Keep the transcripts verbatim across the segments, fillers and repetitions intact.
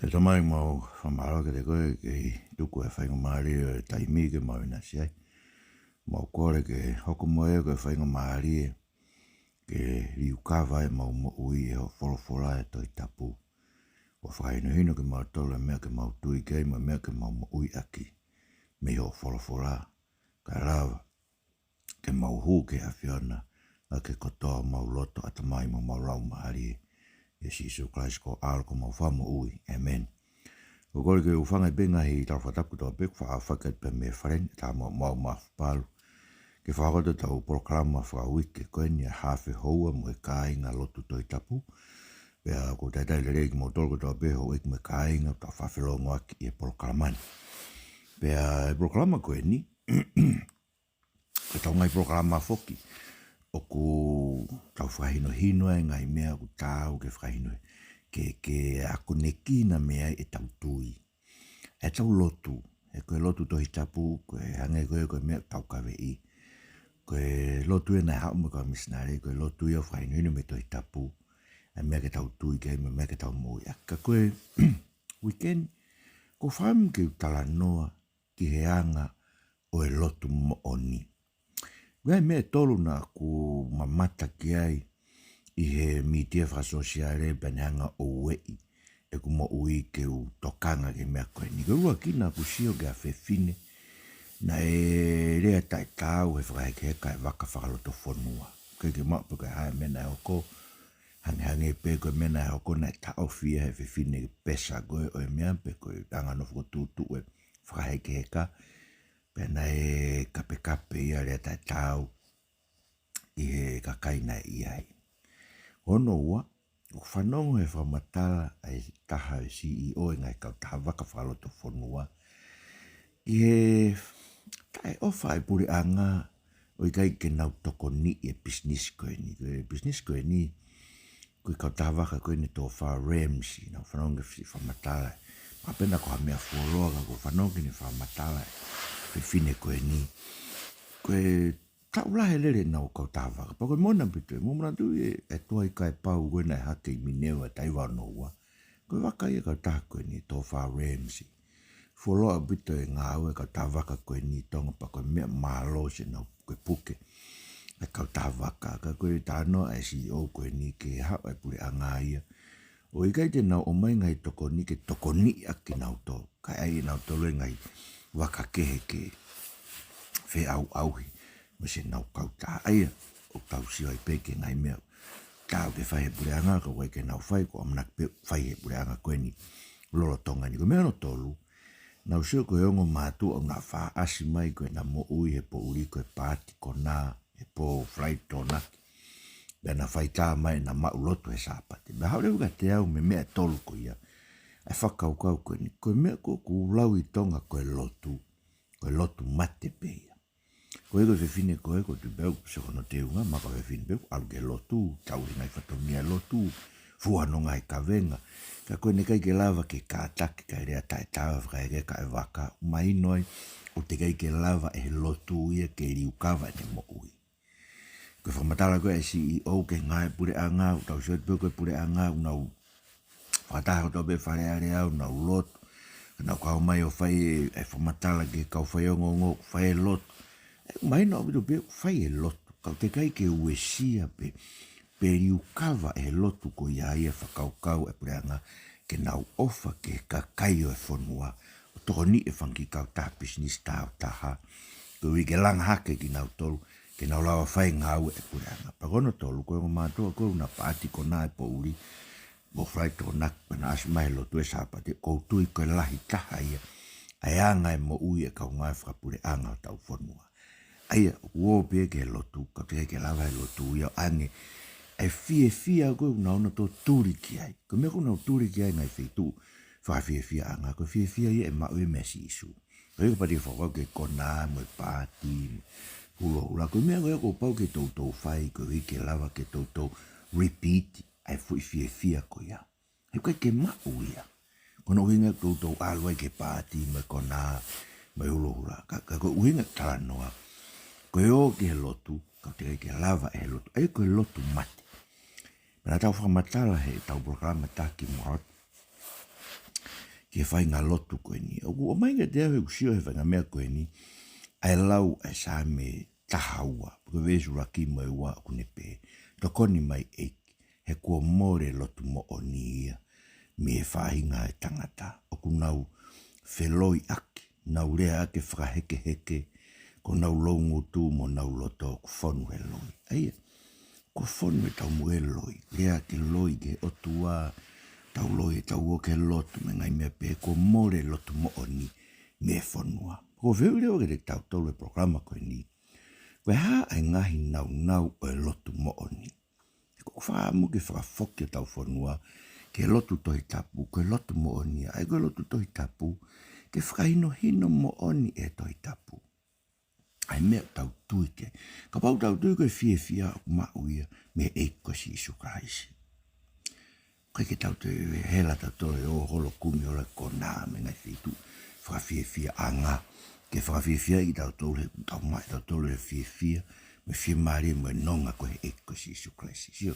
ʻE Tamai, mau fakamālō kiate koe ke tuku e faingamālie ʻo e taimi ke mau ʻinasi ai. Mau kole ke hoko mai ʻa e faingamālie ke liukava ʻemau moʻui ʻe hoʻo folofola ʻa e Tohi Tapu. ʻO fakahinohino kimautolu e meʻa ke mau tui ki ai mo e meʻa ke mau moʻui ʻaki mei hoʻo folofola. Kae lava ke mau hū ki he ʻAfiona ʻaki e kotoa ʻemau loto, ʻatamai mo ʻemau laumālie. ʻIa Sīsū Kalaisi ko ho ʻAlo ko homau Fakamoʻui. ʻĒmeni. ʻOku ou kole ke u hūfanga pē he ngaahi tala fakatapu kotoa pē kuo faʻa fakahoko pē mei he fale ni, tā mo mau mafapalu ke fakahoko atu ʻetau polokalama fakauike ko eni ʻa e Haafe Houa mo e Kāinga Lotu Tohi Tapu. Pea ʻoku ou talitali lelei kimoutolu kotoa pē houʻeiki mo e kāinga ʻoku tau fakafelongoaki ʻi he polokalama ni. Pea ʻi he polokalama ko eni, ko ʻetau ngaahi polokalama foki ʻoku tau fakahinohino ai e ngaahi meʻa ʻoku taau ke fakahinohino, ke, ke akonekina mei ai ʻetau tui, ʻetau lotu. He ko e lotu Tohi Tapu, ko e hangē ko e, ko e meʻa ʻoku tau kaveinga, ko e lotu ʻa e ngaahi haʻu mo e kau misinale, ko e lotu ia ʻoku fakahinohino mei he Tohi Tapu ʻa e meʻa ke tau tui ki ai mo e meʻa ke tau moʻui ʻaki. Ka ko e weekend, ʻoku ou fakaʻamu ke u talanoa ki he anga ʻo e lotu moʻoni. ʻOku ʻi ai e meʻa ʻe tolu naʻa ku mamata ki ai ʻi he mītia fakasōsiale pea ne hanga ʻo ueʻi ʻeku moʻui ke u tokanga ki he meʻa ko eni. Ko e ʻuluaki, naʻa ku sio ki ha fefine naʻe lea taʻetaau he fakahekeheka e vaka fakalotofonua. ʻIkai ke maʻu pe ko e hā e meʻa naʻe hoko, hangehangē pē ko e meʻa naʻe hoko naʻe taʻofi ia ʻe he fefine pesa ko ē ʻo e meʻa, pe ko e anga hono fokotuʻutuʻu e fakahekeheka, pea naʻe kapekape ia, lea taʻetaau ʻi he kakai naʻe ʻi ai. Hono ua, ʻoku ou fanongo he fakamatala ʻa e taha e C E O ʻo e ngaahi kautaha vaka fakalotofonua ʻi he taʻeʻofa ʻa e puleʻanga ʻo ʻikai ke nau tokoniʻi e pisinisi ko eni. Ko e pisinisi ko eni, ko e kautaha vaka ko eni ʻa e Tōfā Ramsey, naʻa ku fanongo ki he fakamatala. Mahalo pē naʻa ko ha meʻa fuoloa ka ʻoku ou fanongo ki heʻene fakamatala e fefine ko eni. Ko e taʻu lahi e lele ʻenau kautaha vaka. Pea ko e moʻoni ʻaupito, mou manatuʻi e, e tuai kae pau ko ē naʻe hake ʻi Mineva ʻi he taʻu ua noa ua, ko e vaka ia e kautaha ko eni, Tōfā Ramsey. Fuoloa ʻaupito e ngāue e kautaha vaka ko eni ʻi Tonga, pea ko e meʻa mālohi ʻenau pukepuke e kautaha vaka. Ka ko e talanoa ʻa e C E O ko eni ki he haʻu ʻa e puleʻanga ia ʻo ʻikai te nau ʻomai e ngaahi tokoni ke tokoniʻi ʻaki kinautolu, kae ʻai ʻe nautolu e ngaahi vaka kehe ke feʻauʻauhi mo siʻenau kautaha. ʻA ia ʻoku tau sio ai pē ki he ngaahi meʻa ʻoku taau ke fai ʻe he puleʻanga, ka ʻoku ʻikai ke nau fai, ko e ʻamanaki pē ʻoku fai ʻe he puleʻanga ko eni lolotonga ni. Ko e meʻa hono tolu, naʻa ku sio ko e ongo mātuʻa ʻoku na faʻa ʻasi mai ko ʻena moʻui he poʻuli ko e Paati Konā he pō Falaite Tokonaki. Pea na fai tā mai ʻena maʻu lotu he Sāpate. Pea haʻu leva kiate au mei he meʻa ʻe tolu ko ia ʻa e fakakaukau ko eni, ko e meʻa ko ē ʻoku lau ʻi Tonga ko e lotu, ko e lotu mate pē ia. Ko e, ko e fefine ko ē, ʻoku ou tui pē ʻoku sio ki hono teunga, mahalo ko e fefine pē ʻoku ʻalu ki he lotu, tauhi e ngaahi fatongia e lotu, fua hono ngaahi kavenga. Ka ko ʻene ʻikai ke lava ke kātaki kae lea taʻetaau he fakahekeheka e vaka, mahino ai ʻoku teʻeki ai ke lava ʻe he lotu ia ke liukava ʻene moʻui. Ko e fakamatala ko ē ʻa e C E O ki he ngāue ʻa e puleʻanga, ʻoku tau sio atu pē ko e puleʻanga ʻoku nau fakataha kotoa pē Fale Alea ʻo nau lotu. Ka nau kau mai ʻo fai e, e fakamatala ki he kau faiongoongo, fai e lotu. ʻE, mahino ʻaupito pē ʻoku fai e lotu, ka ʻoku teʻeki ai ke uesia pe, pe liukava ʻe he lotu ko ia ʻa e fakakaukau ʻa e puleʻanga ke nau ʻofa ki he kakai ʻo e fonua ʻo tokoniʻi e fanga kiʻi kautaha pisinisi tāutaha, koeʻuhi ke langa hake kinautolu ke nau lava fai e ngāue ʻa e puleʻanga. Pea ko hono tolu, ko e ongo mātuʻa ko ē ʻoku na Paati Konā he poʻuli, pō Falaite Tokonaki, pea na ʻasi mai he lotu he Sāpate, ʻoku ou tui ko e lahi taha ia ʻa e anga e moʻui e kau ngāue fakapuleʻanga ʻo hotau fonua. ʻA ia, ʻoku ō pē ki he lotu, ka ʻoku teʻeki ai ke lava ʻe he lotu ia ʻo ʻoange ʻa e fiefia ko ē ʻoku nau nau tō tuli ki ai. Ko e meʻa ʻoku nau tuli ki ai he ngaahi feituʻu fakafiefiaʻanga, ko e fiefia ia ʻe maʻu ia mei a Sīsū. Ko ia ʻoku ou pehē ʻoku fakapapau ki he konā mo e paati mo e hulohula. Ko e meʻa ko ia kuo pau ke toutou fai, koeʻuhi ke lava ke toutou repeat ʻa e foʻi fiefia ko ia. He ʻoku ʻikai ke maʻu ia. Ko hono ʻuhinga ʻoku toutou ʻalu ai ki he paati mo e konā mo e hulohula. Ka, ka ko e ʻuhinga ʻeku talanoa, ko e ō ki he lotu, ka ʻoku teʻeki ai ke lava ʻe he lotu. ʻA ia ko e lotu mate. Pea naʻa tau fakamatala heʻetau polokalama taki mo atu ki he faʻahinga lotu ko eni. ʻOku ʻomai kiate au he ʻoku ou sio he faʻahinga meʻa ko eni, ʻa e lau ʻa e Saame taha ua, ko e veesi ʻuluaki mo e ua ʻoku ne pehē: Tokoni mai ʻEiki, he kuo mole lotu moʻoni ia mei he faʻahinga ʻo e tangata. ʻOku nau feloiʻaki, nau lea ʻaki e fakahekeheke, ko honau loungutu mo honau loto ʻoku fonu he loi. ʻA ia, kuo fonu ʻetau moʻui he loi, lea ʻaki e loi ki he ʻOtua, tau loi ʻetau ō ki he lotu mo e ngaahi meʻa pehē, kuo mole lotu moʻoni mei he fonua. Ko e fehuʻi leva kiate kitautolu he polokalama ko eni, ko e hā ʻa e ngaahi naunau ʻo e lotu moʻoni? Ko e fakaʻamu ke fakafoki hotau fonua ki he lotu Tohi Tapu, ko e lotu moʻoni ia, ʻa ia ko e lotu Tohi Tapu, ke fakahinohino moʻoni e Tohi Tapu ʻa e meʻa ʻoku tau tui ki ai. Kapau ʻoku tau tui ko e fiefia ʻoku maʻu ia mei he ʻEiki ko Sīsū Kalaisi, ʻoku ʻikai ke tau toe hela tautolu ʻo holo kumi, holo konā mei he ngaahi feituʻu fakafiefiaʻanga, ke fakafiefia kitautolu he ʻoku tau maʻu ʻe tautolu e fiefia mo e fiemālie mo e nonga ko e ʻEiki ko Sīsū Kalaisi. Sio,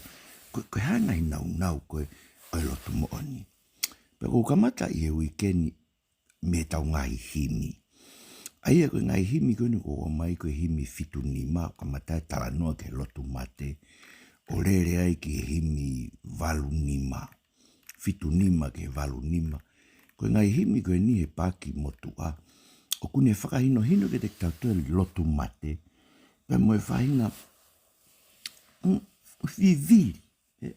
ko, ko e hā e ngaahi naunau ko ē ʻo e lotu moʻoni? Pea ʻoku ou kamata ʻi he uike ni mei heʻetau ngaahi himi. ʻA ia ko e ngaahi himi ko eni ʻoku ʻomai ko e himi fitu nima, ʻo kamata e talanoa ki he lotu mate, ʻo lele ai ki he himi valu nima, fitu nima ki he valu nima. Ko e ngaahi himi ko eni he paaki motuʻa, ʻoku ne fakahinohino kiate kitautolu e lotu mate, pea mo e faʻahinga, mm, vivili, ē,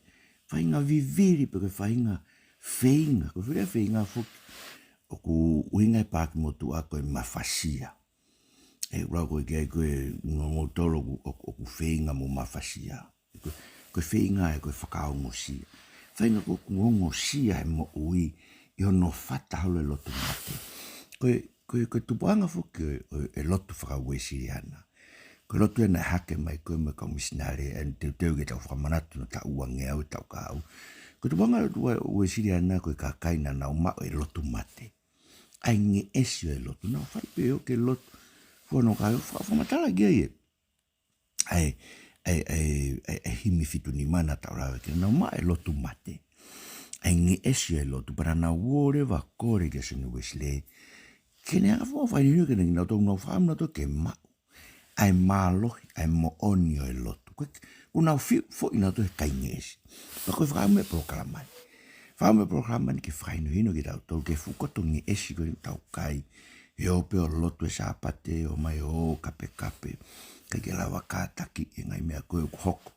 faʻahinga vivili pe ko e faʻahinga feinga, ko e foʻi lea feinga foki, ʻoku ʻuhinga he paaki motuʻa ko e mafasia. ʻE lau ko ē ki ai ko e, mo, moutolu ʻoku, ʻoku, ʻoku feinga mo mafasia. Ko, ko e feinga ē ko e fakaongosia. Feinga ko ē ʻoku ongosia e moʻui ʻi hono fata holo e lotu mate. Ko e, ko e, ko e tupuʻanga foki ʻo e, ʻo e lotu faka-Uēsiliana. Ko e lotu ē naʻe hake mai ko ē mo e kau misinale, ʻa ia ʻoku teuteu ke tau fakamanatu ʻi he taʻu ua ngeau, taʻu kahaʻu. Ko e tupuʻanga lotu ʻa e Uēsiliana ko e kakai naʻa nau maʻu e lotu mate, ʻa e ngeʻesi ʻo e lotu. Nau fai pē ʻo ke lotu, fua hono kahaʻu, fa-, fakamatala ki ai ē ʻa e, ʻa e, ʻa e, ʻa e, ʻa e himi fitu nima naʻa tau lave ki ai, nau maʻu e lotu mate, ʻa e ngeʻesi ʻo e lotu, pea naʻa nau ō leva ʻo kole kia Sione Uēsilī ke ne hanga ʻo fakahinohino kinautolu, nau fakaʻamu nautolu ke maʻu ʻa e mālohi, ʻa e moʻoni ʻo e lotu. Ko e, ʻoku nau fiu foʻi nautolu he kai ngeʻesi. Pea ko e fakaʻamu e polokalama ni, fakaʻamu e polokalama ni ke fakahinohino kitautolu ki he fuʻu koto ngeʻesi ko ē ʻoku tau kai, he ō pē ʻo lotu he Sāpate, ō mai ʻo kapekape, ʻikai ke lava kātaki e ngaahi meʻa ko ē ʻoku hoko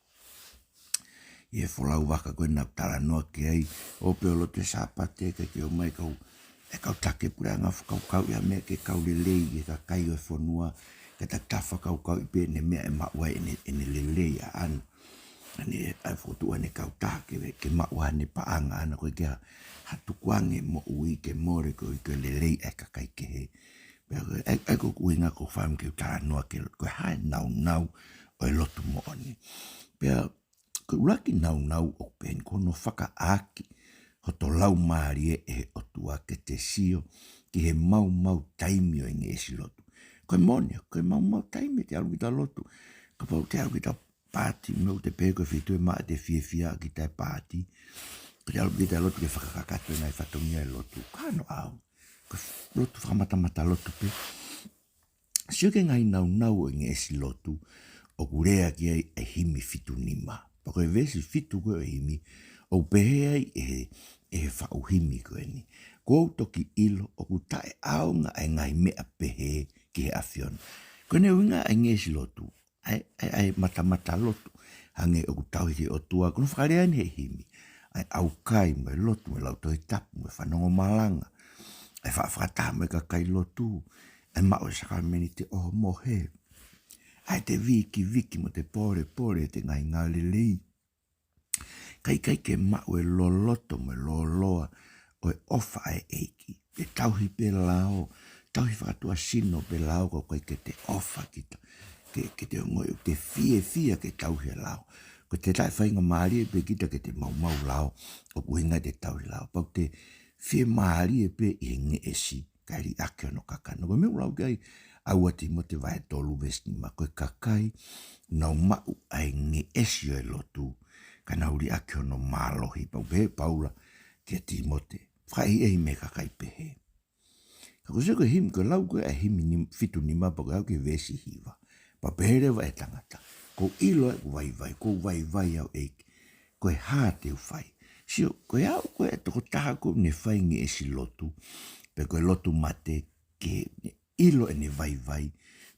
ʻi he folau vaka ko ē naʻa ku talanoa ki ai, ʻo pē ʻo lotu he Sāpate, ʻikai ke ō mai e kau, e kau taki puleʻanga fakakaukauʻi ha meʻa ke kau lelei ki he kakai ʻo e fonua, ka ta ta fakakaukauʻi pē ʻene meʻa ʻe maʻu ai ʻene, ʻene lelei ʻaʻana. ʻAne, ʻa e fokotuʻu ʻene kautaha ke, ke maʻu ʻene paʻanga ʻaʻana, ko e ʻikai ha, ha tukuange moʻui ke mole ko e, ko e lelei ʻa e kakai kehe. Pea ko e, ʻa e, ʻa e ko e ʻuhinga ʻoku ou fakaʻamu ke u talanoa ki ai, ko e hā e naunau ʻo e lotu moʻoni. Pea ko e ʻuluaki naunau ʻoku pehē ni, ko hono fakaʻaaki hoto laumālie ʻe he ʻOtua ke te sio ki he maumau taimi ʻo e ngeʻesi lotu. Ko e moʻoni, ko e maumau taimi te ʻalu kita ʻo lotu. Kapau te ʻalu kita ʻo paati, meʻa ʻoku te pehē ko e feituʻu ʻe maʻu ʻete fiefia ʻaki ʻete paati, ko ʻete ʻalu kita ʻo lotu ke fakakakato e ngaahi fatongia ʻo e lotu, ka ʻoku ʻalu ʻo lotu fakamatamata lotu pē. Sio ki he ngaahi naunau ʻo e ngeʻesi lotu ʻoku lea ki ai e himi fitu nima. Pea ko e veesi fitu ko ē ʻo e himi, ʻoku pehē ai ʻe he, ʻe he faʻu himi ko eni: Kuo u toki ʻilo ʻoku taʻeʻaonga ʻa e ngaahi meʻa pehē ki he ʻAfiona. Ko ʻene ʻuhinga ʻa e ngeʻesi lotu, ʻa e, ʻa e, ʻa e matamata lotu, hangē ʻoku tauhi ki he ʻOtua, ko hono fakalea eni he himi, ʻa e ʻaukai mo e lotu mo e lau Tohi Tapu mo e fanongo malanga, ʻa e fa-, fakataha mo e kakai lotu, ʻa e maʻu e sākalamēniti ʻohomohe, ʻa ʻete vikiviki mo ʻete polepole ʻete ngaahi ngāue lelei, ka ʻikai ke maʻu e loloto mo e lōloa ʻo e ʻofa ʻa e ʻEiki. Ke tauhi pē lao, tauhi fakatuʻasino pē lao, ka ʻoku ʻikai ke te ʻofa kita, ke, ke te ongoʻi ʻoku te fiefia ke tauhi e lao. Ko ʻete taʻefaingamālie pē kita ke te maumau lao, ʻoku ʻuhinga ʻete tauhi lao. Pea ʻoku te fiemālie pē ʻi he ngeʻesi, kae liʻaki hono kakano. Ko e meʻa ʻoku lau ki ai ʻa ua Tīmote vahe tolu veesi nima, ko e kakai ʻoku nau maʻu ʻa e ngeʻesi ʻo e lotu, ka nau liʻaki hono mālohi. Pea ʻoku pehē ʻe Paula kia Tīmote, fakaʻehiʻehi mei he kakai pehē. Ka ko e sio ko e himi, ko e lau ko ē ʻa e himi nim-, fitu nima pea ko e aʻu ki he veesi hiva. Pea pehē leva ʻe he tangata, ʻoku ou ʻilo ʻeku vaivai, ʻoku ou vaivai au ʻEiki. Ko e hā te u fai? Sio, ko e aʻu ko ē ʻa e tokotaha ko ē ne fai ngeʻesi lotu, pe ko e lotu mate, ke ne ʻilo ʻene vaivai,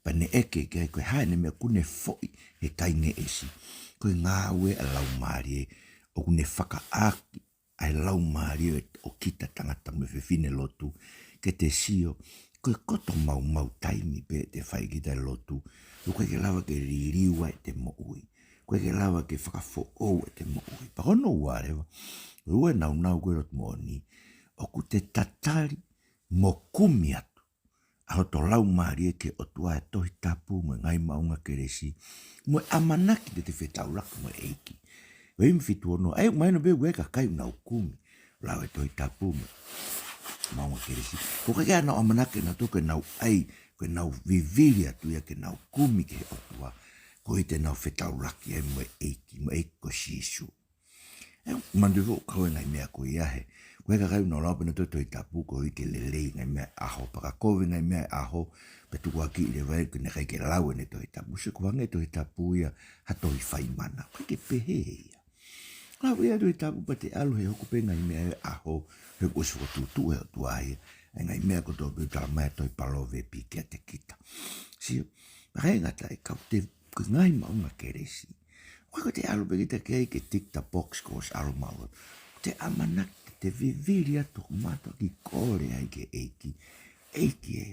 pea ne ʻeke ki ai ko e hā ʻene meʻa, ʻoku ne foʻi he kai ngeʻesi. Ko e ngāue ʻa e Laumālie, ʻoku ne fakaʻaaki ʻa e laumālie ʻo kita tangata mo e fefine lotu, ke te sio, ko e koto maumau taimi pē te fai kita e lotu, ʻoku ʻikai ke lava ke liliu ai ʻete moʻui, ʻoku ʻikai ke lava ke fakafoʻou ʻete moʻui. Pea ko hono ua leva, ʻoku ou naunau ko e lotu moʻoni, ʻoku te tatali mo kumi atu ʻa hoto laumālie ki he ʻOtua, ʻa e Tohi Tapu mo e ngaahi maʻuʻanga kelesi, mo e ʻamanaki te te fetaulaki mo e ʻEiki. Ko e himi fitu ono, ʻa ia ʻoku mahino pē ʻoku ʻi ai e kakai ʻoku nau kumi, lau e Tohi Tapu mo e maʻuʻanga kelesi, ka ʻoku ʻikai ke ʻi ai haʻanau ʻamanaki ʻanautolu ke nau ʻai, ke nau vivili atu ia ke nau kumi ki he ʻOtua, koeʻuhi te nau fetaulaki ai mo e ʻEiki, mo e ʻEiki ko Sīsū. ʻE, manatuʻi foki ʻoku kau e ngaahi meʻa ko ia he, ko e kakai ʻoku nau lau pē ʻanautolu e Tohi Tapu koeʻuhi ke lelei e ngaahi meʻa ʻo e ʻaho, pea ka kovi e ngaahi meʻa ʻo e ʻaho, pea tukuakiʻi leva ia ke ne ʻikai ke lau ʻene Tohi Tapu. Sio, ʻoku hangē e Tohi Tapu ia ha tohi fai mana. ʻOku ʻikai ke pehē ia. Lau ia e Tohi Tapu pea te ʻalu he hoko pē e ngaahi meʻa ʻo e ʻaho, he kuo ʻosi fokotuʻutuʻu ʻe he ʻOtua ia e ngaahi meʻa kotoa pē ʻoku tala mai ʻe he tohi Palōvepi kiate kita. Sio, ʻikai ngata ai, ka ʻoku te, ko e ngaahi maʻuʻanga kelesi, ʻoku ʻikai ko ʻete ʻalu pē kita ki ai ke tick the box kuo ʻosi ʻalu maʻu. Te ʻamanaki, te vivili atu, mātuʻaki kole ai ki he ʻEiki. ʻEiki ē,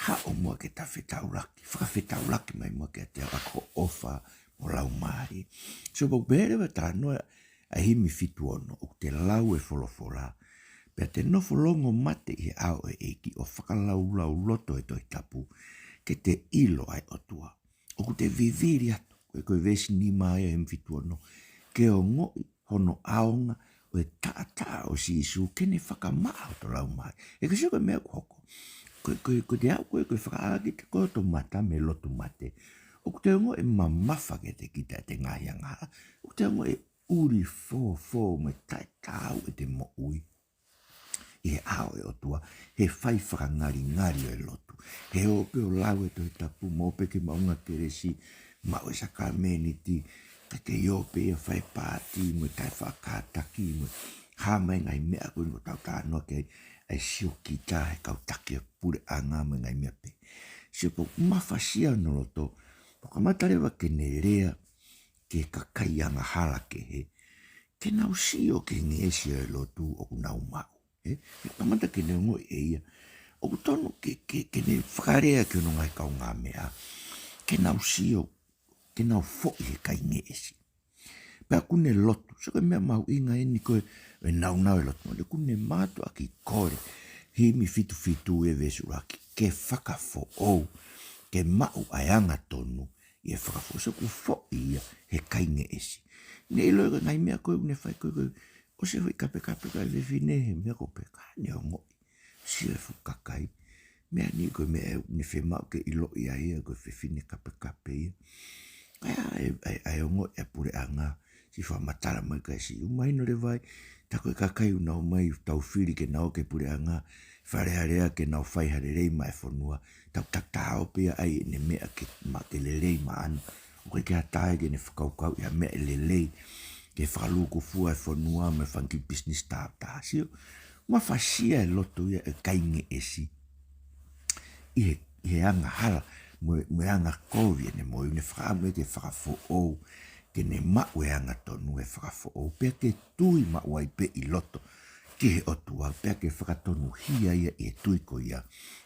haʻu muʻa ke ta fetaulaki, fakafetaulaki mai muʻa kiate au ʻaki hoʻo ʻofa mo e laumālie. Sio, pea ʻoku pehē leva e talanoa ʻa e himi fitu ono, ʻoku te lau e folofola, pea te nofo longomate ʻi he ʻao ʻo e ʻEiki ʻo fakalaulauloto e Tohi Tapu, ke te ʻilo ʻa e ʻOtua. ʻOku te vivili atu, ko e, ko e veesi nima ia ʻo e himi fitu ono, ke ongoʻi hono ʻaonga ʻo e taʻataʻa ʻo Sīsū ke ne fakamaʻa hoto laumālie. ʻE ke sio ko e meʻa ʻoku hoko. Ko e, ko e, ko e te aʻu ko e, ko e fakaʻā kita ko e hoto mata mei he lotu mate, ʻoku te ongoʻi e mamafa kiate kita ʻete ngaahi angahala. ʻOku te ongoʻi e ʻuli fōfō mo e taʻetaau ʻete moʻui ʻi he ʻao ʻo e ʻOtua, he fai fakangalingali ʻo e lotu. He ō pē ʻo lau e Tohi Tapu, mo ō pē ki he maʻuʻanga kelesi, maʻu e sākalamēniti, kae kei ō pē ia ʻo fai paati mo e taʻe faʻa kātaki mo e hā mai e ngaahi meʻa ko eni ʻoku tau talanoa ki ai, ʻa e siokita he kau taki ʻo e puleʻanga mo e ngaahi meʻa pehē. Sio, pea ʻoku mafasia hono loto, pea kamata leva ke ne lea ki he kakai angahala kehe, ke nau sio ki he ngeʻesi ʻo e lotu ʻoku nau maʻu. Ē? Kamata ke ne ongoʻi ʻe ia, ʻoku tonu ke, ke, ke ne fakalea ki hono ngaahi kaungāmeʻa, ke nau sio, ke nau foʻi he kai ngeʻesi. Pea ʻoku ne lotu, sio ko e meʻa mahuʻinga eni ko e, e naunau e lotu. Ē, ʻoku ne mātuʻaki kole, himi fitu fitu e veesi ʻuluaki, ke fakafoʻou, ke maʻu ʻa e angatonu ʻi he fakafoʻou. Sio, ʻoku foʻi ia he kai ngeʻesi. Ne ʻilo ko e ngaahi meʻa ko ē ʻoku ne fai ko ē, ko e ʻosi e foʻi kapekape ko ē ʻa e fefine he meʻa ko ē pea ka ne ongoʻi. Sio e fuʻu kakai. Meʻa ni ko e meʻa ʻoku ne fiemaʻu ke ʻiloʻi ai ia ko e fefine kapekape ia. ʻA ia, ʻa e, ʻa e, ʻa e ongoʻi e puleʻanga, siʻi fakamatala mai kae siʻi ʻomai hino leva ai, tā ko e kakai ʻoku nau ō mai, tau fili ke nau ō ki he puleʻanga, Fale Alea ke nau fai ha lelei maʻa e fonua, tau takitaha ō pē ia ʻai ʻene meʻa ke ma-, ke lelei maʻana. ʻOku ʻikai ke ʻatā ia ke ne fakakaukauʻi ha meʻa ʻe lelei, ke fakalūkufua e fonua mo e fanga kiʻi business tāutaha. Sio, mafasia e loto ia e kai ngeʻesi ʻi he, ʻi he angahala mo e, mo e angakovi ʻene moʻui, ne fakaʻamu ia ke fakafoʻou, ke ne maʻu e angatonu he fakafoʻou, pea ke tui maʻu ai pē ʻi loto ki he ʻOtua, pea ke fakatonuhia ia ʻi he tui ko ia,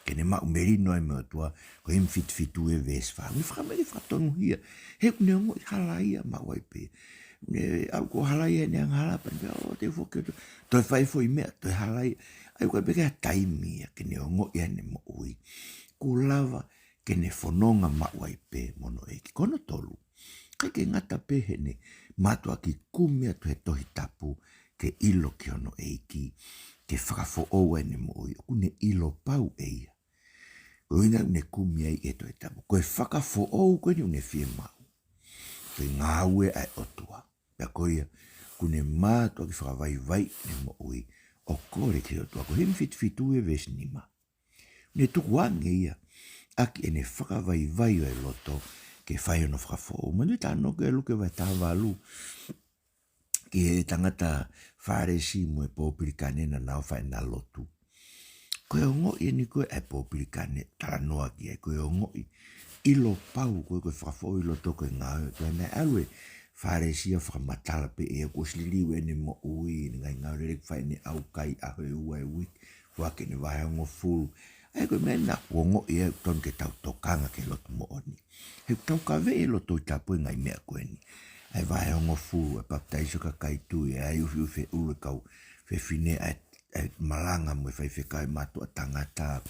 ke ne maʻu melino ai mei he ʻOtua, ko e himi fitu fitu e veesi fā. Ne fakaʻamu ke fakatonuhia, he ʻoku ne ongoʻi halaia maʻu ai pē. Ne ʻalu ko e halaia ʻene angahala pea ne pehē, ʻoua te u foki atu, toe fai e foʻi meʻa, toe halaia. ʻA ia ʻoku ʻikai pē ke ʻi ai ha taimi ia ke ne ongoʻi ʻene moʻui kuo lava ke ne fononga maʻu ai pē mo hono ʻEiki. Ko hono tolu, ʻikai ke ngata pē heʻene mātuʻaki kumi atu he Tohi Tapu ke ʻilo ki hono ʻEiki, ke fakafoʻou ai ʻene moʻui, ʻoku ne ʻilo pau ʻe ia, ko e ʻuhinga ʻoku ne kumi ai e Tohi Tapu, ko e fakafoʻou ko eni ʻoku ne fiemaʻu, ko e ngāue ʻa e ʻOtua. Pea ko ia, ʻoku ne mātuʻaki fakavaivaiʻi ʻene moʻui, ʻo kole ki he ʻOtua. Ko e himi fitu fitu ia veesi nima. Ne tukuange ia ʻaki ʻene fakavaivai ʻo e loto ke fai hono fakafoʻou. Manatuʻi talanoa ko ē Luke vahe taha valu ki he tangata Fālesi mo e pōpilikane naʻa nau fai ʻena lotu. Ko e ongoʻi eni ko ē ʻa e pōpilikane, talanoa ki ai, ko e ongoʻi ʻilo pau ko ē ko e fakafoʻou ʻi loto ko e ngāue. Ko e meʻa ʻalu e Fālesi ʻo fakamatala pē ʻe ia kuo ʻosi liliu ʻene moʻui, ʻene ngaahi ngāue lelei kuo fai, ʻene ʻaukai ʻaho ʻe ua ʻi he uike, foaki ʻene vahehongofulu. ʻA ia ko e meʻa naʻa ku ongoʻi ʻoku totonu ke tau tokanga ki he lotu moʻoni. He ʻoku tau kavei ʻi he lotu Tohi Tapu e ngaahi meʻa ko eni. ʻA e vahehongofulu, ʻa e papitaiso e kakai tui, ʻa e ufiufi e ʻulu e kau fefine, ʻa e, ʻa e malanga mo e faifekau e mātuʻa tangata.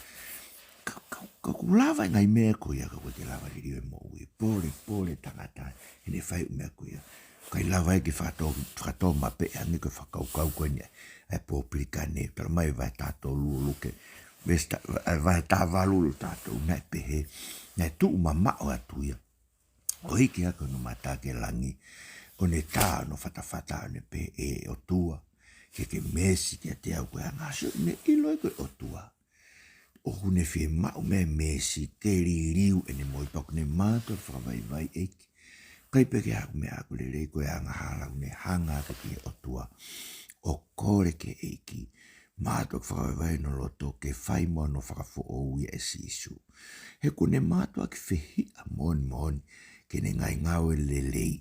Ka, ka, ka ʻoku lava e ngaahi meʻa ko ia ka ʻoku ʻikai ke lava liliu e moʻui. Pōlepole e tangata heʻene fai e meʻa ko ia. ʻIkai lava ia ke fakatō, fakatōmapeʻe ange ko e fakakaukau ko eni ʻa e pōpilikane. Talamai vahe taha tolu ʻo Luke, veesi ta-, vahe taha valu ʻo taha tolu, naʻe pehē, naʻe tuʻu mamaʻo atu ia ʻo hiki hake hono mata ki he langi, ʻo ne tā hono fatafata ʻo ne pehē, ʻE ʻOtua, ke ke meesi kiate au ko e angahala. Sio, ne ʻilo ia ko e ʻOtua ʻoku ne fiemaʻu mei ai e meesi ke liliu ʻene moʻui, pea ʻoku ne mātuʻaki fakavaivai, ʻEiki, ʻikai pē ke ʻi ai haʻaku meʻa ʻaʻaku lelei, ko e angahala, ʻoku ne hanga hake ki he ʻOtua ʻo kole ki he ʻEiki. Mātuʻaki fakavaivai hono loto ke fai mo hono fakafoʻou ia ʻe Sīsū. He ʻoku ne mātuʻaki fehiʻa moʻoni moʻoni ki heʻene ngaahi ngāue lelei.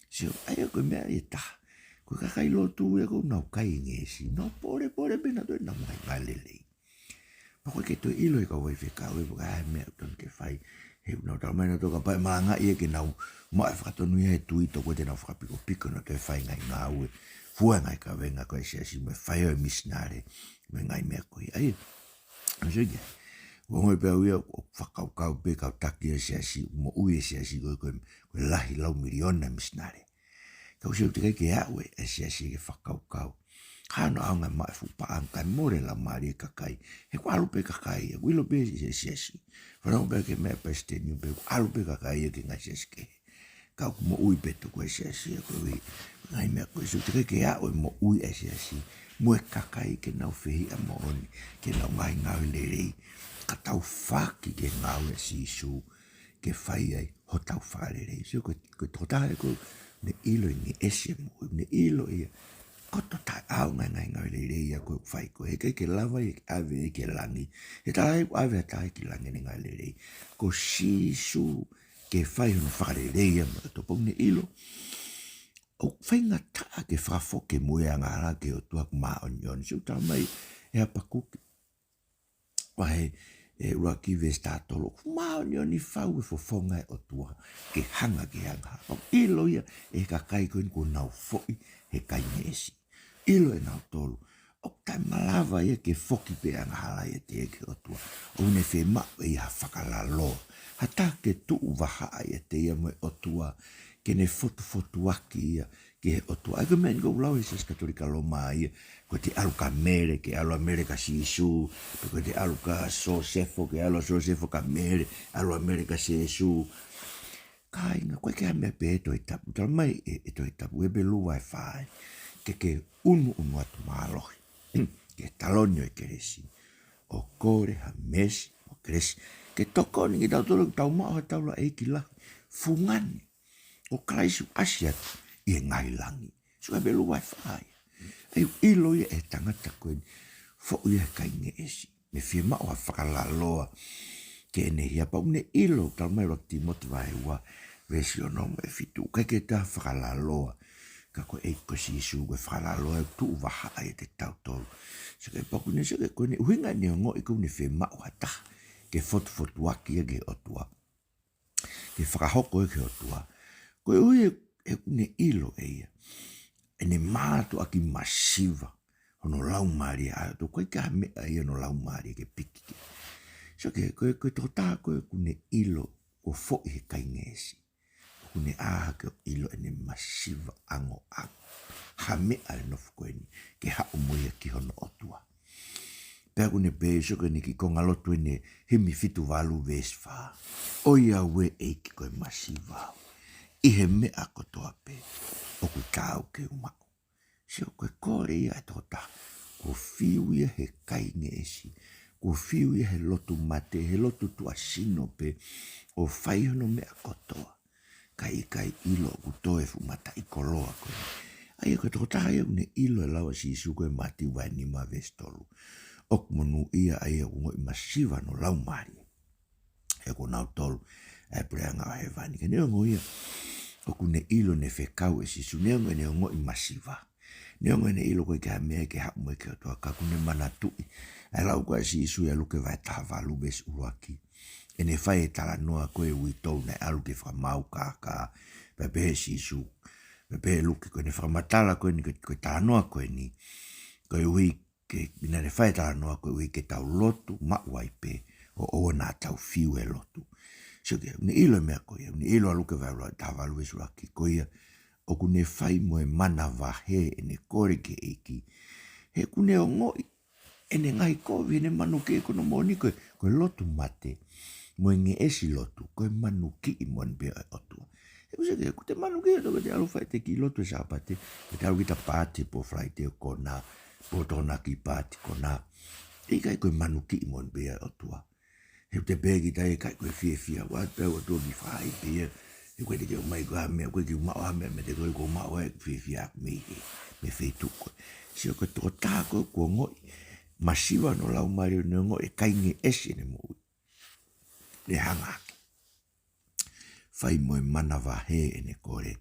Sio, ʻa ia ko e meʻa ia ʻe taha. Ko e kakai lotu ia ʻoku nau kai ngeʻesi, nau pōlepole pē nautolu ʻenau ngaahi ngāue lelei. Pea ʻoku ʻikai ke toe ʻilo ʻe he kau faifekau ʻe vakai ʻa e meʻa ʻoku totonu ke fai. He ʻoku nau talamai nautolu kapau ʻe malangaʻi ia ke nau maʻu e fakatonu ia ʻe he tui, tokua te nau fakapikopiko nautolu e fai e ngaahi ngāue, fua e ngaahi kavenga ko ē ʻa e siasi mo e fai ʻo e misinale mo e ngaahi meʻa ko ia. ʻA ia, ʻa ia sio ki ai. ʻOku ongoʻi pē au ia ʻoku fakakaukau pē kau taki ʻa e siasi, moʻui e siasi ko ē, ko e, ko e lahi lau miliona e misinale. Ka ʻoku sio ʻoku teʻeki ai ke aʻu e, e siasi ke fakakaukau. Hano ʻaonga maʻu e fuʻu paʻanga kae mole e laumālie e kakai. He ʻoku ʻalu pē kakai, ʻoku ʻilo pē e siasi. Fanongo pē ki he meʻa palesiteni pē, ʻoku ʻalu pē kakai ia ki he ngaahi siasi kehe. Ka ʻoku moʻui pē tokua e siasi ia koeʻuhi ko e ngaahi meʻa ko ē. Sio ʻoku teʻeki ai ke aʻu e moʻui e siasi mo e kakai ke nau fehiʻa moʻoni ki heʻenau ngaahi ngāue lelei, ka tau foaki ki he ngāue ʻa Sīsū ke fai ai hotau fakalelei. Sio ko e, ko e tokotaha ia ʻoku ne ʻilo e ngeʻesi e moʻui, ne ʻilo ia ko e tokotaha ʻaonga e ngaahi ngāue lelei ia ʻoku fai ko ē. He ʻikai ke lava ia ke ʻave ia ki langi. He talaʻehai ʻoku ʻave ha taha ia ki langi ʻene ngāue lelei. Ko Sīsū ke fai hono fakalelei ia mo e ʻOtua. Pea ʻoku ne ʻilo ʻoku faingataʻa ke fakafoki e moʻui angahala ki he ʻOtua ʻoku māʻoniʻoni. Sio ʻoku talamai ʻe Hapakuke vahe, ē, ʻuluaki veesi taha tolu, ʻoku māʻoniʻoni fau e fofonga ʻo e ʻOtua ke hanga ki he angahala. Pea ʻoku ʻilo ia ʻe he kakai ko eni kuo nau foʻi he kai ngeʻesi. ʻIlo ʻe nautolu ʻoku taʻemalava ia ke foki pē angahala ʻiate ia ki he ʻOtua. ʻOku ne fiemaʻu ʻe ia ha fakalaloa, ha taha ke tuʻu vahaʻa ʻiate ia mo e ʻOtua, ke ne fotufotuaki ia ki he ʻOtua. ʻA ia ko e meʻa eni ʻoku lau ʻe he Siasi Katolika Loma ia, ko ʻete ʻalu kia Mele ke ʻalu ʻa Mele kia Sīsū, pe ko ʻete ʻalu kia Sosefo ke ʻalu ʻa Sosefo kia Mele, ʻalu ʻa Mele kia Sīsū. Kāinga, ʻoku ʻikai ke ʻi ai ha meʻa pehē he Tohi Tapu. Talamai ʻe, ʻe he Tohi Tapu, Hepelū vahe fā, ke ke ʻunuʻunu atu mālohi ki he taloni ʻo e kelesi, ʻo kole ha meesi mo e kelesi ke tokoni kiate kitautolu ʻoku tau maʻu ha taulaʻeiki lahi, fungani, ko Kalaisi ʻoku ʻasi atu ʻi he ngaahi langi. Sio Hepelū vahe fā ia. ʻA ia ʻoku ʻilo ia ʻe he tangata ko eni foʻi he kai ngeʻesi, ne fiemaʻu ha fakalaloa ki heʻene hia. Pea ʻoku ne ʻilo, talamai ʻe ʻuluaki Tīmote vahe ua veesi ono mo e fitu, ʻoku ʻikai ke toe ha fakalaloa ka ko e ʻEiki ko Sīsū ko e fakalaloa ʻoku tuʻu vahaʻa ʻiate kitautolu. Sio ki ai, pea ʻoku ne, sio ki ai, ko ʻene ʻuhinga ʻene ongoʻi ʻoku ne fiemaʻu ha taha ke fotufotuaki ia ki he ʻOtua, ke fakahoko ia ki he ʻOtua, koeʻuhi he ʻoku ne ʻilo ʻe ia ʻene mātuʻaki masiva hono laumālie ʻa e ʻOtua, ʻoku ʻikai ke ʻi ai ha meʻa ia hono laumālie ke piki ki ai. Sio ki ai, ko e, ko e tokotaha ko ē ʻoku ne ʻilo kuo foʻi he kai ngeʻesi, ʻoku ne ʻā hake ʻo ʻilo ʻene masiva angoʻango ha meʻa he nofo ko eni ke haʻu mo ia ki hono ʻOtua. Pea ʻoku ne pehē, sio ki ai, ʻi he kiʻi konga lotu ʻeni, himi fitu valu veesi fā: ʻOiauē ʻEiki, ko e masiva au ʻi he meʻa kotoa pē ʻoku taau ke u maʻu. Sio, ko e kole ia ʻa e tokotaha Kuo fiu ia he kai ngeʻesi. Kuo fiu ia he lotu mate, he lotu tuʻasino pē, ʻo fai hono meʻa kotoa. Kae ʻikai ʻilo ʻoku toe fuʻu mataʻikoloa ko ē. ʻA ia ko e tokotaha ia ʻoku ne ʻilo e lau ʻa Sīsū ko ē Mātiu vahe nima veesi tolu. ʻOku monūʻia ʻa ia ʻoku ongoʻi masiva hono laumālie. He ko kinautolu ʻa e puleʻanga ʻo hēvani. Ka neongo ia, ʻoku ne ʻilo ʻene fekau ʻe Sīsū, neongo ʻene ongoʻi masiva. Neongo ʻene ʻilo ʻoku ʻikai ha meʻa ke haʻu mo ia ki he ʻOtua, ka ʻoku ne manatuʻi ʻa e lau ko ē ʻa Sīsū ʻia Luke vahe taha valu veesi ʻuluaki. ʻEne fai e talanoa ko ē ʻo e uitou naʻe ʻalu ke fakamaau kākā. Pea pehē ʻe Sīsū, pea pehē ʻe Luke ko ʻene fakamatala ko eni, ko e, ko e talanoa ko eni, koeʻuhi ke, naʻa ne fai e talanoa koeʻuhi ke tau lotu maʻu ai pē, ʻo ʻoua naʻa tau fiu he lotu. Sio ki ai, ʻoku ne ʻilo e meʻa ko ia, ʻoku ne ʻilo ʻa Luke vahe ua, taha valu veesi ʻuluaki, ko ia ʻoku ne fai mo e manavahē ʻene kole ki he ʻEiki. He ʻoku ne ongoʻi ʻene ngaahi kovi, ʻene manukiʻi, ko hono moʻoni ko e, ko e lotu mate mo e ngeʻesi lotu, ko e manukiʻi moʻoni pē ʻo e ʻOtua. He ʻoku sio ki ai, ʻoku te manukiʻi ʻOtua, ʻoku te ʻalu ʻo fai ʻete kiʻi lotu he Sāpate, ʻoku te ʻalu kita paati he pō Falaite ʻo konā, pō Tokonaki paati konā. ʻIkai, ko e manukiʻi moʻoni pē ʻo e ʻOtua. He ʻoku te pehē kita ʻe ʻikai ko e fiefia, ʻoua te u ʻalu atu ʻo kiʻi fai pē ia. He ʻoku ʻikai te ke ʻomai koe ha meʻa, ʻoku ʻikai ke u maʻu ha meʻa, mei he ʻEiki, ʻoku ou maʻu ʻa e fiefia ʻaku mei he, mei he feituʻu ko ē. Sio, ko e tokotaha ko ē ʻoku ongoʻi masiva hono laumālie, ʻoku ne ongoʻi e kai ngeʻesi ʻene moʻui, ne hanga hake fai mo e manavahē ʻene kole.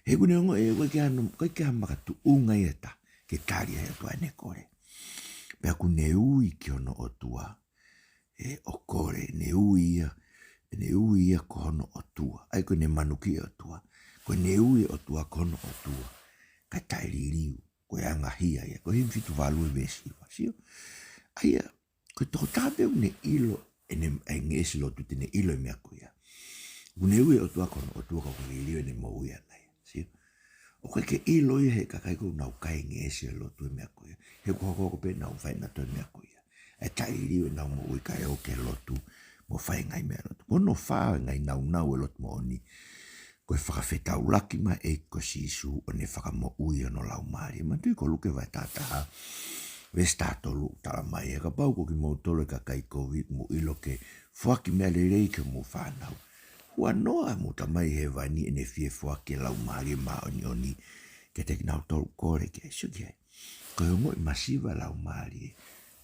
He ʻoku ne ongoʻi ʻoku ʻikai ke ʻi ai hano, ʻikai ke ʻi ai ha makatuʻunga ia ʻe taha ke tali ai ʻe he ʻOtua ʻene kole. Pea ʻoku ne ui ki hono ʻOtua, ē, ʻo kole, ne ui ia, ne ui ia ko hono ʻOtua. ʻA ia ko ʻene manukiʻi e ʻOtua, ko ʻene ui e ʻOtua ko hono ʻOtua, kae taʻeliliu, ko e angahia ia, ko e himi fitu valu veesi hiva, sio. ʻA ia, ko e tokotaha pē ʻoku ne ʻilo ʻene, ʻa e ngeʻesi lotu, te ne ʻilo e meʻa ko ia. ʻOku ne ui e ʻOtua ko hono ʻOtua, ka ʻoku liliu ʻene moʻui ʻana ia, sio. ʻOku ʻikai ke ʻilo ia ʻe he kakai ko ē ʻoku nau kai ngeʻesi e lotu e meʻa ko ia. He ʻoku hokohoko pē ʻenau fai ʻenautolu e meʻa ko ia, ʻa e taʻeliliu ʻenau moʻui kae ō ki he lotu mo fai e ngaahi meʻa lotu. Ko hono fā ʻo e ngaahi nāunau e lotu moʻoni, ko e fakafetaulaki mai e ʻEiki ko Sīsū ʻo ne fakamoʻui hono laumālie. Manatuʻi ko Luke vahe taha taha, veesi taha tolu, talamai, he kapau ko kimoutolu e kakai kovi, mou ʻilo ke foaki meʻa lelei ki hoʻomou fānau, huanoa ʻa hoʻomou Tamai ʻi hēvani ʻene fie foaki e Laumālie Māʻoniʻoni kiate kinautolu ʻoku kole ki ai. Sio ki ai. Ko e ongoʻi masiva e laumālie,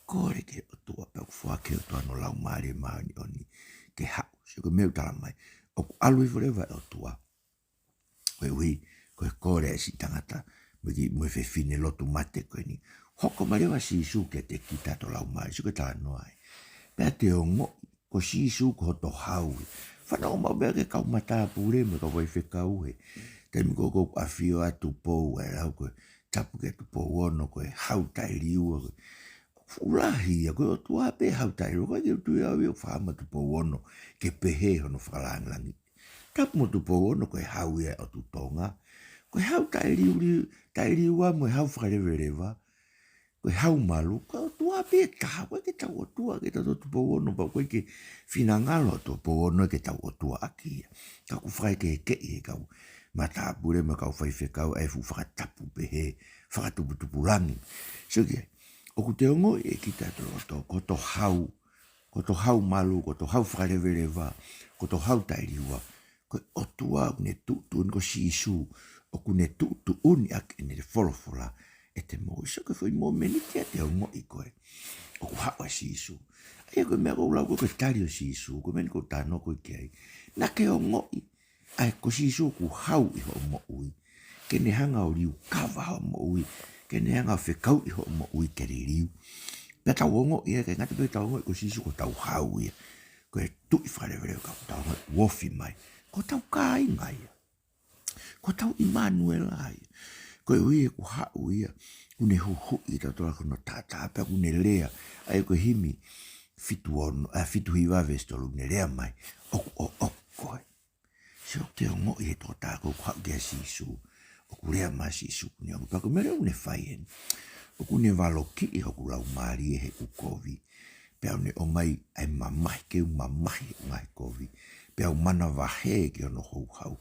kole ki he ʻOtua, pea ʻoku foaki ʻe he ʻOtua hono Laumālie Māʻoniʻoni ke haʻu. Sio, ko e meʻa ʻoku talamai, ʻoku ʻalu hifo leva e ʻOtua koeʻuhi ko e kole ʻa e siʻi tangata mo e kiʻi, mo e fefine lotu mate ko eni. Hoko mai leva ʻa Sīsū kiate kita ʻi hoto laumālie, sio ki he talanoa ē. Pea te ongoʻi ko Sīsū ko hoto Hau. Fanongo maʻu pē ki he kau matāpule mo e kau faifekau he taimi ko ē ʻoku ʻafio ai Tupou, ʻa e lau ko e tapu kia Tupou Ono ko e hau taʻeliua, ko e fuʻu lahi ia, ko e ʻOtua pē hau taʻeliua, ʻikai ke u tui au ia ʻoku faʻa maʻu ʻe Tupou Ono ke pehē hono fakalāngilangiʻi. Tapu mo Tupou Ono ko e hau ia ʻo e ʻOtu Tonga. Ko e hau taʻeliu, taʻeliua mo e hau fakaleveleva. Ko e hau malu, ko e ʻOtua pē taha, ʻoku ʻikai ke tau ʻOtua ʻaki ʻe tautolu Tupou Ono, pea ʻoku ʻikai ke finangalo ʻa Tupou Ono ke tau ʻOtua ʻaki ia. Ka ʻoku fakaʻekeʻekeʻi ʻe he kau matāpule mo e kau faifekau ʻa e fuʻu fakatapu pehē, fakatuputupulangi. Sio ki ai, ʻoku te ongoʻi ʻe kita ʻi hoto loto, ko hoto hau, ko hoto hau malu, ko hoto hau fakaleveleva, ko hoto hau taʻeliua, ko e ʻOtua ʻoku ne tuʻutuʻuni, ko Sīsū ʻoku ne tuʻutuʻuni ʻaki ʻene folofola ʻete moʻui. Sio, ko e foʻi mōmeniti ia te ongoʻi koe ʻoku haʻu ʻa Sīsū. ʻA ia ko e meʻa ʻoku ou lau ko ē, ko e tali ʻo Sīsū, ko e meʻa eni ʻoku ou talanoa ko ē ki ai. Naʻa ke ongoʻi ʻa e ko Sīsū ʻoku hau ʻi hoʻo moʻui, ke ne hanga ʻo liukava hoʻo moʻui, ke ne hanga ʻo fekauʻi hoʻo moʻui ke liliu. Pea tau ongoʻi ia, ʻikai ngata pē tau ongoʻi ko Sīsū ko hotau Hau ia, ko e Tuʻi fakaleveleva, ka tau ongoʻi ʻoku ofi mai, ko hotau kāinga ia, ko hotau ʻImanuela ia. Koeʻuhi he ʻoku haʻu ia, ʻoku ne huhuʻi kitautolu ʻaki hono taʻataʻa, pea ʻoku ne lea, ʻa ia ko e himi fitu ono, ʻa, fitu hiva veesi tolu, ʻoku ne lea mai, ʻoku ʻoʻoku koe. Sio, te ongoʻi he tokotaha ko ē ʻoku haʻu kia Sīsū, ʻoku lea mai ʻa Sīsū, ʻoku ne ongoʻi, pea ko e meʻa leva ʻoku ne fai eni, ʻoku ne valokiʻi hoku laumālie he ʻoku kovi. Pea ʻoku ne ʻomai ʻa e mamahi, ke u mamahi he ngaahi kovi. Pea u manavahē ki hono houhau.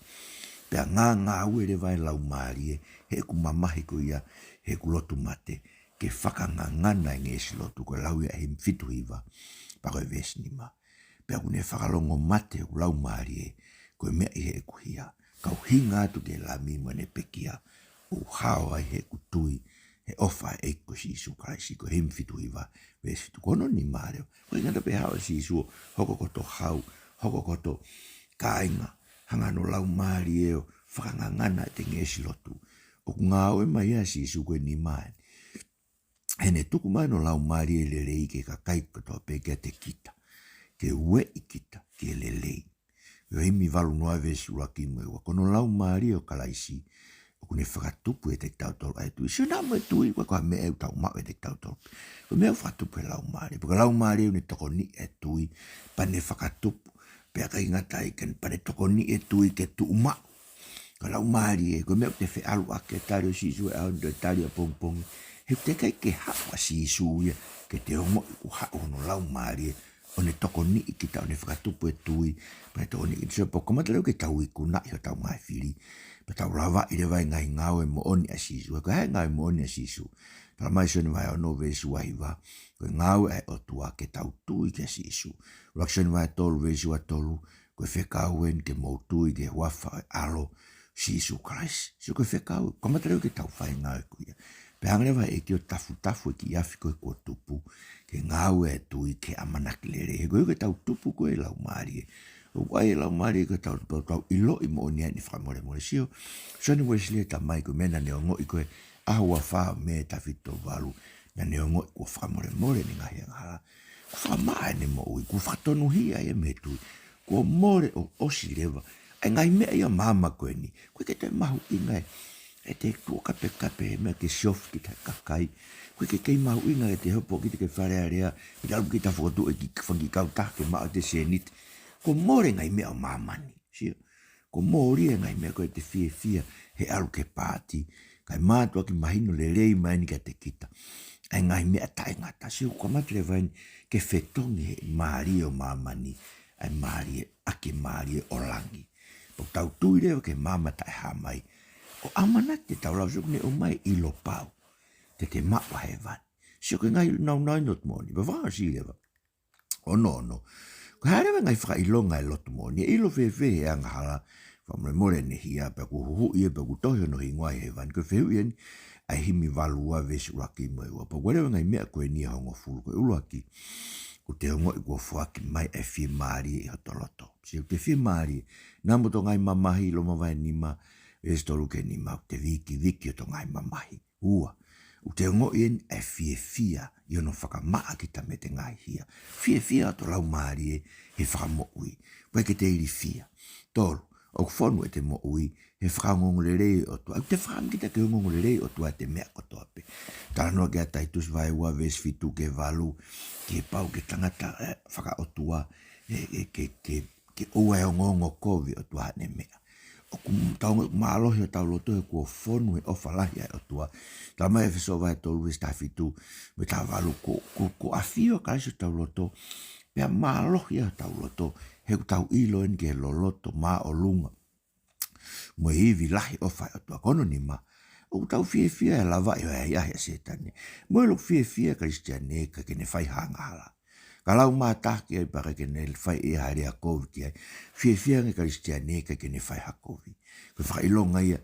Pea ngāngāue leva e laumālie he ʻoku mamahi ko ia he ʻoku lotu mate, ke fakangangana e ngeʻesi lotu, ko e lau ia ʻa e himi fitu hiva, pea ko e veesi nima. Pea ʻoku ne fakalongo mate hoku laumālie, ko e meʻa ʻi heʻeku hia. Kau hinga atu ki he Lami mo ʻene pekia, ʻo hao ai heʻeku tui he ʻofa ʻa e ʻEiki ko Sīsū Kalaisi, ko e himi fitu hiva, veesi fitu. Ko hono nima leva. Ko e ngata pē hao ʻa Sīsū, hoko ko hoto hau, hoko ko hoto kāinga, hanga hono laumālie ʻo fakangangana ʻete ngeʻesi lotu. ʻOku ngāue mai ʻa Sīsū ko e nima eni. Heʻene tuku mai hono laumālie lelei ki he kakai kotoa pē kiate kita, ke ueʻi kita ki he lelei. ʻI he himi valu noa veesi ʻuluaki mo e ua, ko hono laumālie ʻo Kalaisi ʻoku ne fakatupu ʻiate kitautolu ʻa e tui. Sio, naʻa mo e tui, ko e, ko e meʻa ʻoku tau maʻu ʻiate kitautolu. Ko e meʻa ʻoku fakatupu ʻe he laumālie. Pea ko e laumālie ʻoku ne tokoniʻi e tui, pea ne fakatupu. Pea ʻikai ngata ai, ka ne pea ne tokoniʻi e tui ke tuʻu maʻu. Ko e laumālie, ko e meʻa ʻoku te feʻaluʻaki, tali ʻo Sīsū he ʻaho ni, toe tali ʻapongipongi. He ʻoku teʻeki ai ke haʻu ʻa Sīsū ia, ke te ongoʻi ʻoku haʻu hono laumālie, ʻo ne tokoniʻi kita, ʻo ne fakatupu e tui, pea ne tokoniʻi kita. Sio, pea kamata leva ke tau ikunaʻi hotau ngaahi fili, pea tau lavaʻi leva e ngaahi ngāue moʻoni ʻa Sīsū. Ko e hā e ngāue moʻoni ʻa Sīsū? Talamai ʻe Sione vahe ono veesi ua hiva, ko e ngāue ʻa e ʻOtua ke tau tui kia Sīsū. ʻUluaki Sione vahe tolu veesi ua tolu, ko e fekau eni ke mou tui ki he huafa ʻo e ʻAlo, Sīsū Kalaisi. Sio, ko e fekau, kamata leva ke tau fai e ngāue ko ia. Pea hanga leva ʻe he ʻEiki ʻo tafutafu e kiʻi afi ko ē kuo tupu, ke ngāue e tui ke ʻamanaki lelei. He ko ia ke tau tupu ko ē ʻi he laumālie. ʻOku ʻi ai e laumālie ko ē ʻoku tau tupu, tau ʻiloʻi moʻoni ai ʻene fakamolemole. Sio, Sione Uēsile, talamai ko e meʻa naʻa ne ongoʻi ko ē, ʻaho ua fā ʻo Mē taha fitu tolu valu, naʻa ne ongoʻi kuo fakamolemole ʻene ngaahi angahala. Kuo fakamaʻa ʻene moʻui, kuo fakatonuhia ia mei he tui. Kuo mole ʻo ʻosi leva ʻa e ngaahi meʻa ia ʻo maama ko eni. ʻOku ʻikai ke toe mahuʻinga e, ʻete tuʻu ʻo kapekape he meʻa ke siofi kita ʻe he kakai. ʻOku ʻikai ke kei mahuʻinga ʻete hopo kita ki he Fale Alea, ʻi he ʻalu kita ʻo fokotuʻu e kiʻi fanga kiʻi kautaha ke maʻu ʻete sēniti. Kuo mole e ngaahi meʻa ʻo māmani. Sio, kuo mole e ngaahi meʻa ko ē ʻete fiefia he ʻalu ki he paati. Kae mātuʻaki mahino lelei mai eni kiate kita ʻa e ngaahi meʻa taʻengata. Sio, kuo kamata leva eni ke fetongi he mālie ʻo māmani ʻa e mālie, ʻaki e mālie ʻo langi. Pea ʻoku tau tui leva ki he maama taʻehāmai, ʻo ʻamanaki te tau lava. Sio, kuo ne ʻomai e ʻilo pau te te maʻu ʻa hēvani. Sio, ko e ngaahi nāunau ʻi he lotu moʻoni. Pea fakaʻosi leva, ono ono. Ko e hā leva e ngaahi fakaʻilonga ʻo e lotu moʻoni? ʻE ʻilo fēfē he angahala, fakamolemole ʻene hia, pea kuo huhuʻi ia, pea kuo tohi hono hingoa ʻi hēvani? Ko e fehuʻi eni ʻa e himi valu ua veesi ʻuluaki mo e ua. Pea ko e hā leva e ngaahi meʻa ko eni ʻe hongofulu? Ko e ʻuluaki, ʻoku te ongoʻi kuo foaki mai ʻa e fiemālie ʻi hoto loto. Sio, ʻoku te fiemālie. Naʻa mo hoto ngaahi mamahi, Loma vahe nima, veesi tolu ki he nima, ʻoku te vikiviki hoto ngaahi mamahi. Ua, ʻoku te ongoʻi eni ʻa e fiefia ʻi hono fakamaʻa kita mei heʻete ngaahi hia. Fiefia hoto laumālie he fakamoʻui. ʻOku ʻikai ke te ilifia. Tolu, ʻoku fonu ʻete moʻui he fakaongoongolelei ʻo e ʻOtua. ʻOku te fakaʻamu kita ke ongoongolelei e ʻOtua ʻi he meʻa kotoa pē. Talanoa ki ai ʻa Taitusi vahe ua veesi fitu ki he valu, ke pau ke tangata, ē, fakaʻotua, ē, ē, ke, ke ke ʻoua ʻe ongoongo kovi ʻOtua ʻene meʻa. ʻOku tau ongoʻi ʻoku mālohi hotau loto he kuo fonu he ʻofa lahi ʻa e ʻOtua. Talamai ʻe ʻEfesō vahe tolu veesi taha fitu mo e taha valu, kuo, kuo, kuo ʻafio ʻa Kalaisi ʻi hotau loto, pea mālohi ʻa hotau loto, he ʻoku tau ʻilo eni ki he loloto māʻolunga mo e ivi lahi ʻofa ʻa e ʻOtua. Ko hono nima, ʻoku tau fiefia he lavaʻi ʻo e ʻahiʻahi ʻa Sētane. Mo e ʻilo ʻoku fiefia e Kalisitiane ʻikai ke ne fai ha angahala. Ka lau mātaki ai pea ʻikai ke ne fai ʻe ia ha lea kovi ki ai. Fiefia ange e Kalisitiane ʻikai ke ne fai ha kovi. Ko e fakaʻilonga ia,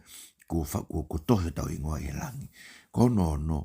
kuo fa-, kuo, kuo tohi hotau hingoa ʻi he langi. Ko hono ono,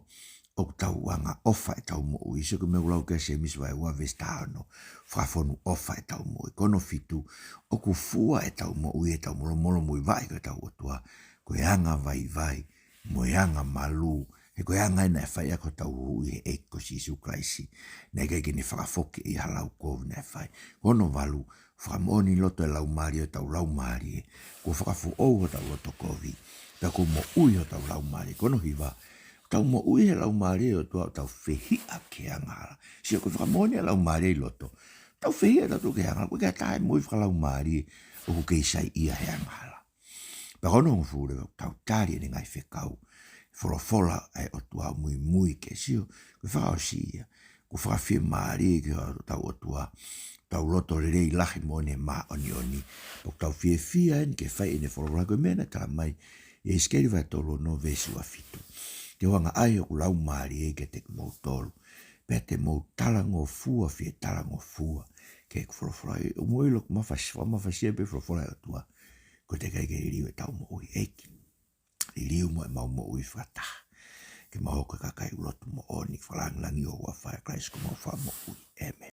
ʻoku tau angaʻofa ʻetau moʻui. Sio, ko e meʻa ʻoku lau ki ai ʻa Sēmisi vahe ua veesi taha ono. Fakafonu ʻofa ʻetau moʻui. Ko hono fitu, ʻoku fua ʻetau moʻui ʻi heʻetau molomolomuivaʻe ki hotau ʻOtua, ko e angavaivai mo e angamalū, he ko e anga ia naʻe fai ʻaki hotau huhuʻi ʻe he ʻEiki ko Sīsū Kalaisi. Naʻe ʻikai ke ne fakafoki ʻe ia ha lau kovi naʻe fai. Ko hono valu, fakamoʻoni loto e Laumālie ʻo hotau laumālie. Kuo fakafoʻou hotau loto kovi, pea kuo moʻui hotau laumālie. Ko hono hiva, ʻoku tau moʻui he Laumālie ʻo e ʻOtua, ʻoku tau fehiʻa ki he angahala. Sio, ko e fakamoʻoni ʻa e Laumālie ʻi loto, tau fehiʻa tautolu ki he angahala. ʻOku ʻikai ke ʻi ai ha taha ʻi he moʻui fakalaumālie ʻoku kei saiʻia he angahala. Pea ko hono hongofulu leva, ʻoku tau tali ʻene ngaahi fekau. Folofola ʻa e ʻOtua, muimui ki ai. Sio, ko e fakaʻosi ia. Kuo fakafiemālie ki hotau ʻOtua hotau loto lelei lahi mo ʻene māʻoniʻoni. ʻOku tau fiefia eni ke fai ʻene folofola. Ko e meʻa naʻe talamai ʻe ʻIsikeli vahe tolu ono veesi ua fitu. Te u angaʻi hoku laumālie kiate kimoutolu, pea te mou talangofua, fie talangofua ki heʻeku folofola. ʻOku mou ʻilo ʻoku mafasia, fakamafasia pē folofola ʻa e ʻOtua. Ko e teʻeki ai ke liliu ʻetau moʻui, ʻEiki. Liliu mo ʻemau moʻui fakataha, ke mau hoko ko e kakai ʻoku lotu moʻoni, fakalāngilangiʻi ho huafa, ʻia Kalaisi ko homau Fakamoʻui. ʻĒmeni.